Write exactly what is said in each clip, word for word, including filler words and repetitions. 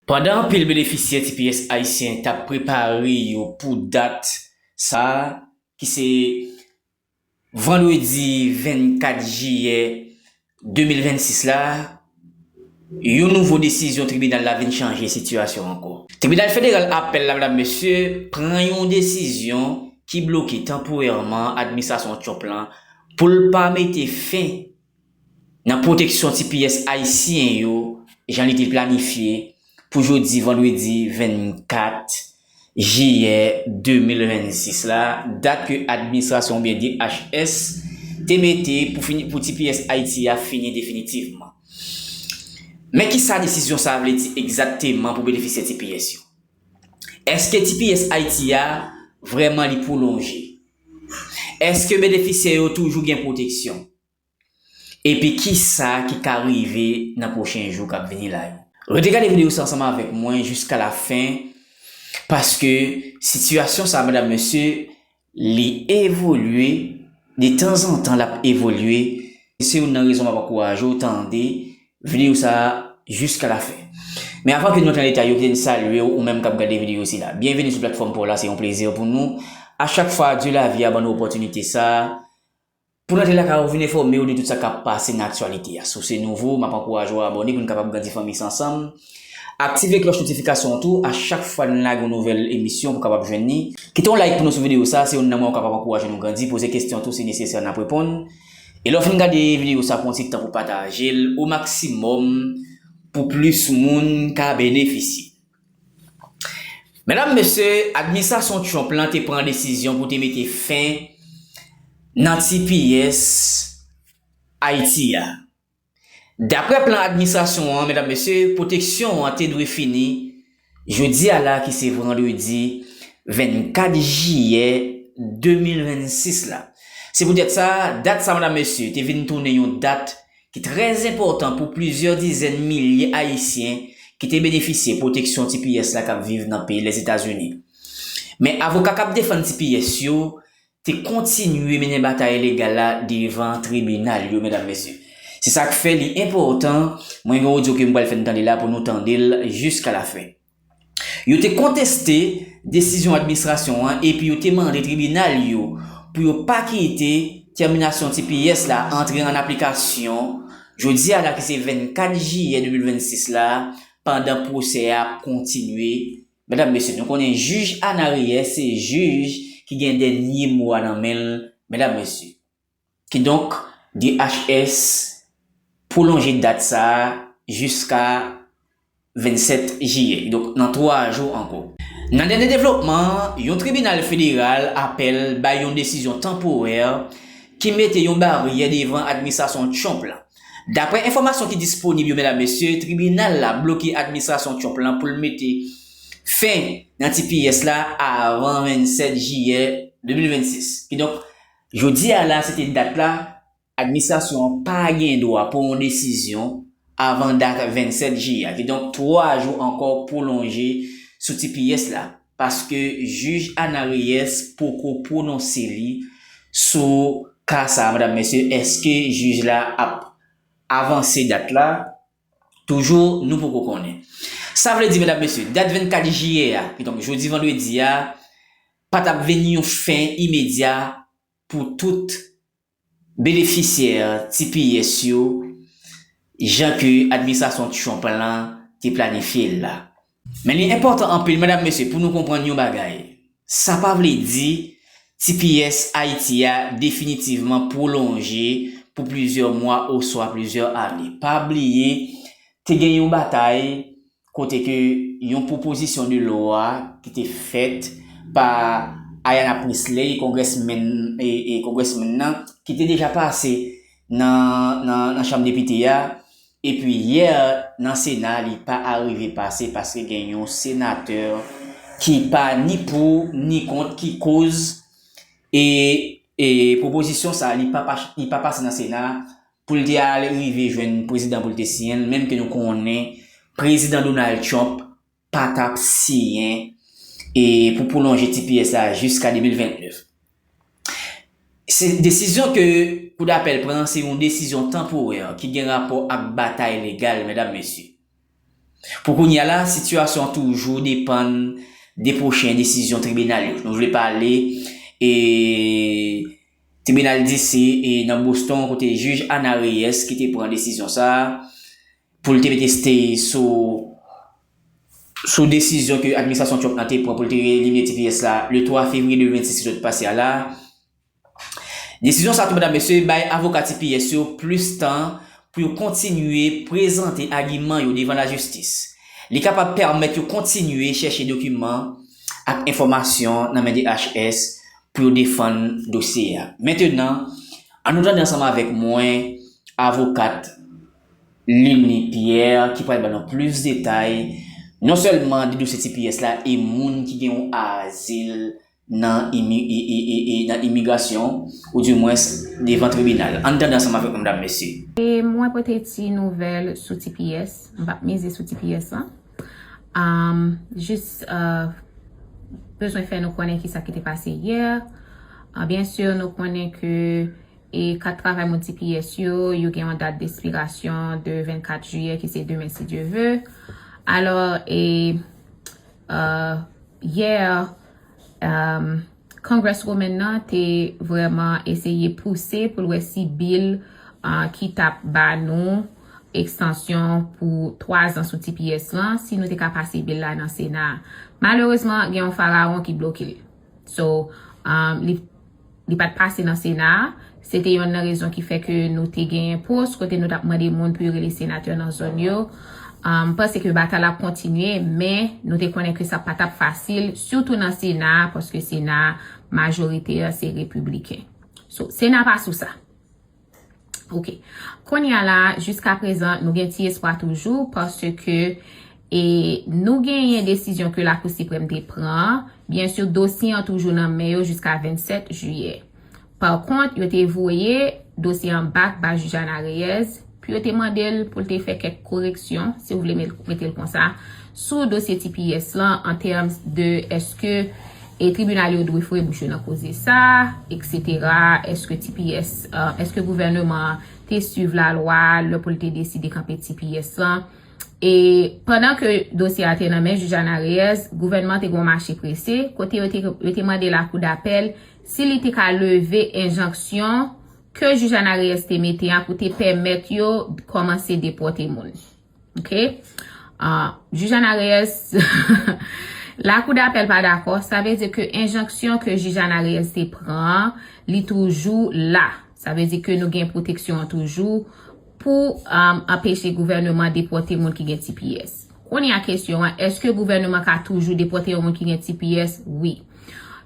Pandan anpil benefisyè T P S ayisyen t ap prepare yo pou dat sa a, ki se vandredi vennkat jiyè de mil vennsis la, yon nouvo desizyon tribinal la vin chanje sitiyasyon ankò. Tribinal federal apèl la, medam, mesye, pran yon desizyon ki bloke tanporèman administrasyon Trump lan pou l pa mete fen nan pwoteksyon T P S ayisyen yo, jan li te planifye pou jodi vandredi vennkat jiyè de mil vennsis la, dat ke administrasyon oubyen D H S te mete pou fini, pou T P S Ayiti a fini definitivman. Men kisa desizyon sa a vle di egzakteman pou benefisyè T P S yo? Èske T P S Ayiti a vrèman li pwolonje? Èske benefisyè yo toujou gen pwoteksyon? Epi kisa ki ka rive nan pwochen jou k ap vini la yo? Rete gade videyo sa ansanm avèk mwen jiska la fen, paske sitiyasyon sa, medam, mesye, li evolye, de tanzantan l ap evolye. Se youn nan rezon m ap ankouraje w tande videyo sa a jiska la fen. Men avan ke nou antre nan detay yo, kite n salye w, ou menm k ap gade videyo sila. Byenveni sou platfòm pa w la, se yon plezi pou nou a chak fwa Dye lavi a ban nou opòtinite sa a, pou n antre lakay ou vin enfòme w de tout sa k ap pase nan aktyalite a. Si w se nouvo, m ap ankouraje w abòne pou n kapab grandi fanmi sa ansanm. Aktive klòch notifikasyon an tou, a chak fwa n lage yon nouvèl emisyon pou w kapab jwenn li. Kite yon like pou nou sou videyo sa, se youn nan mwayen w kapab ankouraje nou grandi, poze kesyon tou si nesesè n ap reponn. E lè w fin gade videyo sa, pran ti tan pou pataje l o maksimòm pou plis moun ka benefisye. Medam, mesye, administrasyon Trump lan te pran desizyon pou te mete fen nan T P S Ayiti a. Daprè plan administrasyon an, medam, mesye, pwoteksyon an te dwe fini jodi a la ki se vandredi vennkat jiyè de mil vennsis la. Se poutèt sa, dat sa, medam, mesye, te vin tounen yon dat ki trè enpòtan pou plizyè dizèn milye Ayisyen ki te benefisye pwoteksyon T P S la k ap viv nan peyi Lèzetazini. Men avoka k ap defann T P S yo te kontinye mennen batay legal la devan tribinal yo, medam, mesye. Se sa k fè li enpòtan, mwen gen odyo ke m pral fè n tande la pou nou tande l jiska la fen. Yo te konteste desizyon administrasyon an epi yo te mande tribinal yo pou yo pa kite tèminasyon T P S la antre an aplikasyon jodi a la ki se vennkat jiyè de mil vennsis la, pandan pwosè a ap kontinye. Medam, mesye, nou konnen jij Ana Reyes se jij ki gen dènye mo a nan men l, medam, mesye. Kidonk, D H S pwolonje dat sa a jiska vennsèt jiyè, donk nan twa jou ankò. Nan dènye devlopman, yon tribinal federal apèl bay yon desizyon tanporè ki mete yon baryè devan administrasyon Trump la. Daprè enfòmasyon ki disponib yo, medam, mesye, tribinal la bloke administrasyon Trump lan pou l mete fen nan T P S la avan vennsèt jiyè de mil vennsis. Kidonk, jodi a la, se te dat la, administrasyon an pa gen dwa pran yon desizyon avan dat vennsèt jiyè a. Kidonk, twa jou ankò pwolonje sou T P S la, paske jij Ana Reyes poko pwononse li sou ka sa a, medam, mesye, èske jij la ap avanse dat la? Toujou, nou poko konnen. Sa vle di, medam, mesye, dat vennkat jiyè a, kidonk jodi vandredi a, pa t ap vin yon fen imedya pou tout benefisyè T P S yo, jan ke administrasyon Trump lan te planifye l la. Men li enpòtan anpil, medam, mesye, pou nou konprann yon bagay. Sa pa vle di T P S Ayiti a definitivman pwolonje pou plizyè mwa oswa plizyè ane. Pa bliye, te gen yon batay kote ke yon pwopozisyon de lwa ki te fèt pa Ayanna Pressley, congressman, e, e congressman nan, ki te deja pase nan, nan, nan Chanm Depite a, epi yè nan Sena, li pa arive pase paske gen yon senatè ki pa ni pou ni kont, ki koz e, e pwopozisyon sa, li pa, pa, li pa pase nan Sena pou l te al rive jwenn prezidan pou l te siyen l, menm ke nou konnen prezidan Donald Trump pa t ap siyen e pou pwolonje T P S la jiska de mil vennèf. Se desizyon ke Kou dapèl pran, se yon desizyon tanporè ki gen rapò ak batay legal, medam, mesye. Pou kounye a la, sitiyasyon an toujou depann de pwochen desizyon tribinal yo. Nou vle pale e tribinal D C e nan Boston kote jij Ana Reyes ki te pran desizyon sa a pou l te mete stay sou sou desizyon ke administrasyon Trump nan te pran pou l te reelimine T P S la le twa fevriye de mil vennsis ki sot pase a la. Desizyon sa tou, medam, mesye, bay avoka T P S yo plis tan pou yo kontinye prezante agiman yo devan lajistis. Li kapab pèmèt yo kontinye chèche dokiman ak enfòmasyon nan men D H S pou yo defann dosye a. Mentenan, ann nou tande ansanm avèk mwen avokat Liny Pierre ki pral ban nou plis detay non sèlman de dosye T P S la e moun ki gen yon azil nan imi, e, e, e, e, nan imigrasyon, oudimwens devan tribinal. Ann tande ansanm avèk mwen, medam, mesye. E mwen pote ti nouvèl sou T P S. M p ap mize sou T P S lan. Um, jis uh, bezwen fè nou konnen ki sa ki te pase yè. Uh, byen si nou konnen ke e kat travay moun T P S yo, yo gen yon dat despirasyon de vennkat jiyè ki se demen si Dye ve. Alò, e uh, yè, um, Congresswoman nan te vrèman eseye pouse pou l wè si bil uh, ki t ap ba nou ekstansyon pou twa zan sou T P S lan, si nou te ka pase bil la nan Sena a. Malerezman, gen yon farawon ki bloke l. So, um, li, li pa t pase nan Sena a. Se te yonn nan rezon ki fè ke nou te genyen pos kote nou t ap mande moun pou yo rele senatè nan zòn yo. Um, m panse ke batay la ap kontinye, men nou te konnen ke sa pa t ap fasil, sitou nan Sena a, paske Sena a, majorite a se repibliken. So, Sena pa sou sa. Ok. Kounye a la, jiska prezan, nou gen ti espwa toujou, paske e nou genyen desizyon ke Lakou Siprèm te pran. Byen si, dosye an toujou nan men yo jiska vennsèt jiyè. Pa kont, yo te voye dosye an back ba jij Ana Reyes, pou yo te mande l pou l te fè kèk koreksyon, si w vle met- mete l konsa, sou dosye T P S lan, an terms de èske e tribinal yo dwe foure bouch yo nan koze sa, et cetera. Èske T P S, uh, èske gouvènman an te swiv lalwa lè pou l te deside kanpe T P S lan? E pandan ke dosye a te nan men jij Ana Reyes, gouvènman te gen yon mache prese, kote yo te, yo te mande Lakou dapèl si li te ka leve enjanksyon ke jij Ana Reyes te mete a pou te pèmèt yo kòmanse depòte moun. Ok? Uh, jij Ana Reyes, Lakou dapèl pa dakò, sa vle di ke enjanksyon ke jij Ana Reyes te pran an, li toujou la. Sa vle di ke nou gen pwoteksyon an toujou pou um, anpeche gouvènman depòte moun ki gen T P S. Kounye a kesyon an, èske gouvènman ka toujou depòte yon moun ki gen T P S? Wi.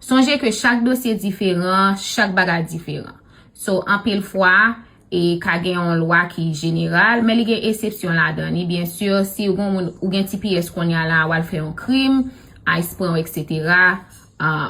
Sonje ke chak dosye diferan, chak bagay diferan. So, anpil fwa, e ka gen yon lwa ki jeneral, men li gen eksepsyon ladan li. Byen si, si ou gen moun, ou gen T P S kounye a la, w al fè yon krim, ICE pran w, et cetera, uh,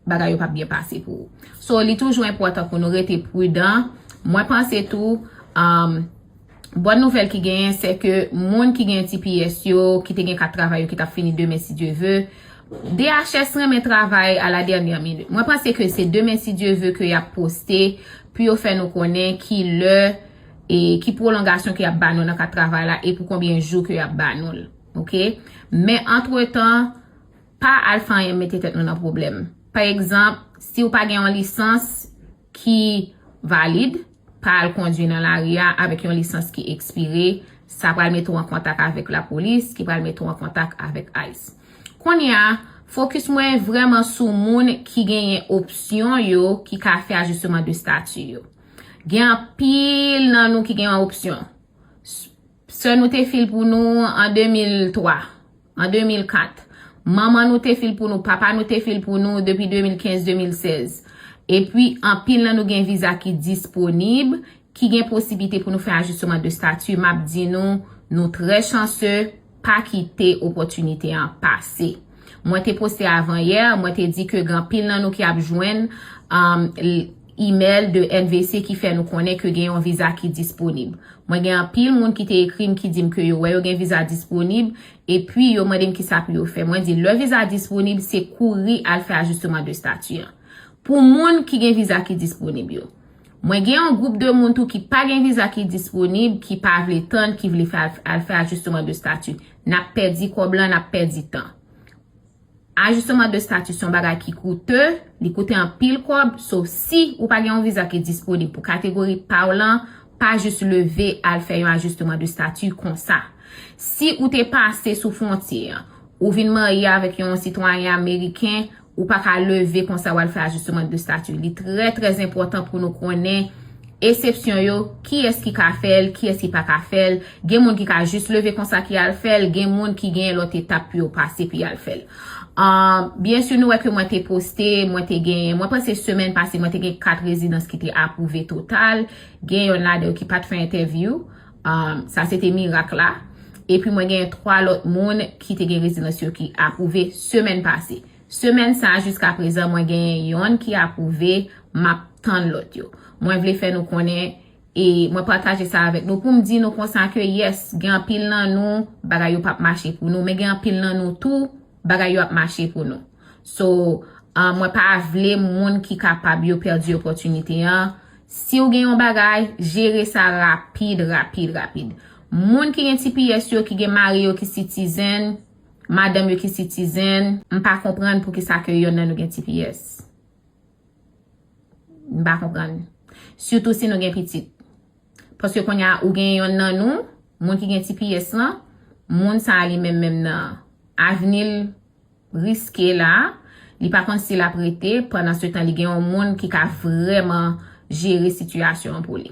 bagay yo p ap byen pase pou ou. So, li toujou enpòtan pou nou rete pridan. Mwen panse tou, um, bòn nouvèl ki genyen, se ke moun ki gen T P S yo, ki te gen kat travay yo ki t ap fini demen si Dye ve, D H S renmen travay a la dènyè minit. Mwen panse ke se demen si Dye ve ke y ap poste pou yo fè nou konnen ki lè e ki pwolongasyon ke y ap ba nou nan kat travay la e pou konbyen jou ke y ap ba nou l. Ok? Men antretan, pa al fè anyen mete tèt nou nan pwoblèm. Pa egzanp, si w pa gen yon lisans ki valid, pa al kondwi nan lari a avèk yon lisans ki ekspire, sa pral mete w an kontak avèk lapolis, ki pral mete w an kontak avèk ICE. Kounye a, fokis mwen vrèman sou moun ki genyen opsyon yo ki ka fè ajisteman de stati yo. Gen anpil nan nou ki gen yon opsyon. Sè nou te fil pou nou an de mil twa, an de mil kat. Manman nou te fil pou nou, papa nou te fil pou nou depi de mil kenz, de mil sèz. Epi, anpil nan nou gen viza ki disponib, ki gen posiblite pou nou fè ajisteman de stati. M ap di nou, nou trè chanse, pa kite opòtinite an pase. Mwen te poste avan yè, mwen te di ke gen anpil nan nou ki ap jwenn um, email de N V C ki fè nou konnen ke gen yon viza ki disponib. Mwen gen anpil moun ki te ekri m ki di m ke yo wè yo gen viza disponib, epi yo mande m kisa pou yo fè. Mwen di lè viza disponib, se kouri al fè ajisteman de stati an. Pou moun ki gen viza ki disponib yo. Mwen gen yon gwoup de moun tou ki pa gen viza ki disponib, ki pa vle tann, ki vle fè al, al fè ajisteman de stati. N ap pèdi kòb lan, n ap pèdi tan. Ajisteman de stati se yon bagay ki koute, li koute anpil kòb. So, si ou pa gen yon viza ki disponib pou kategori pa w lan, pa jis leve al fè yon ajisteman de stati konsa. Si ou te pase sou fwontyè an, ou vin marye avèk yon sitwayen ameriken, ou pa ka leve konsa w al fè ajisteman de stati. Li trè, trè enpòtan pou nou konnen eksepsyon yo, kiyès ki ka fè l, kiyès ki pa ka fè l. Gen moun ki ka jis leve konsa ki al fè l, gen moun ki gen lòt etap pou yo pase pou y al fè l. Um, byen si nou wè ke mwen te poste, mwen te gen, mwen panse semèn pase, mwen te gen kat rezidans ki te apwouve total. Gen yonn ladan yo ki pa t fè entèvyou. Um, sa se te mirak la. Epi mwen gen twa lòt moun ki te gen rezidans yo ki apwouve semèn pase. Semèn sa a, jiska prezan, mwen gen yonn ki apwouve, m ap tann lòt yo. Mwen vle fè nou konnen, e mwen pataje sa avèk nou pou m di nou konsa ke yes, gen anpil nan nou, bagay yo p ap mache pou nou, men gen anpil nan nou tou, bagay yo ap mache pou nou. So, ah, mwen pa vle moun ki kapab yo pèdi opòtinite an. Si w gen yon bagay, jere sa rapid, rapid, rapid. Moun ki gen T P S yo, ki gen mari yo ki citizen, madanm yo ki citizen, m pa konprann poukisa ke yonn nan nou gen T P S. M pa konprann. Sitou si nou gen pitit. Paske kounye a, ou gen yonn nan nou, moun ki gen T P S lan, moun sa a li menm menm nan avni l riske la, li pa konn si l ap rete, pandan se tan li gen yon moun ki ka vrèman jere sitiyasyon an pou li.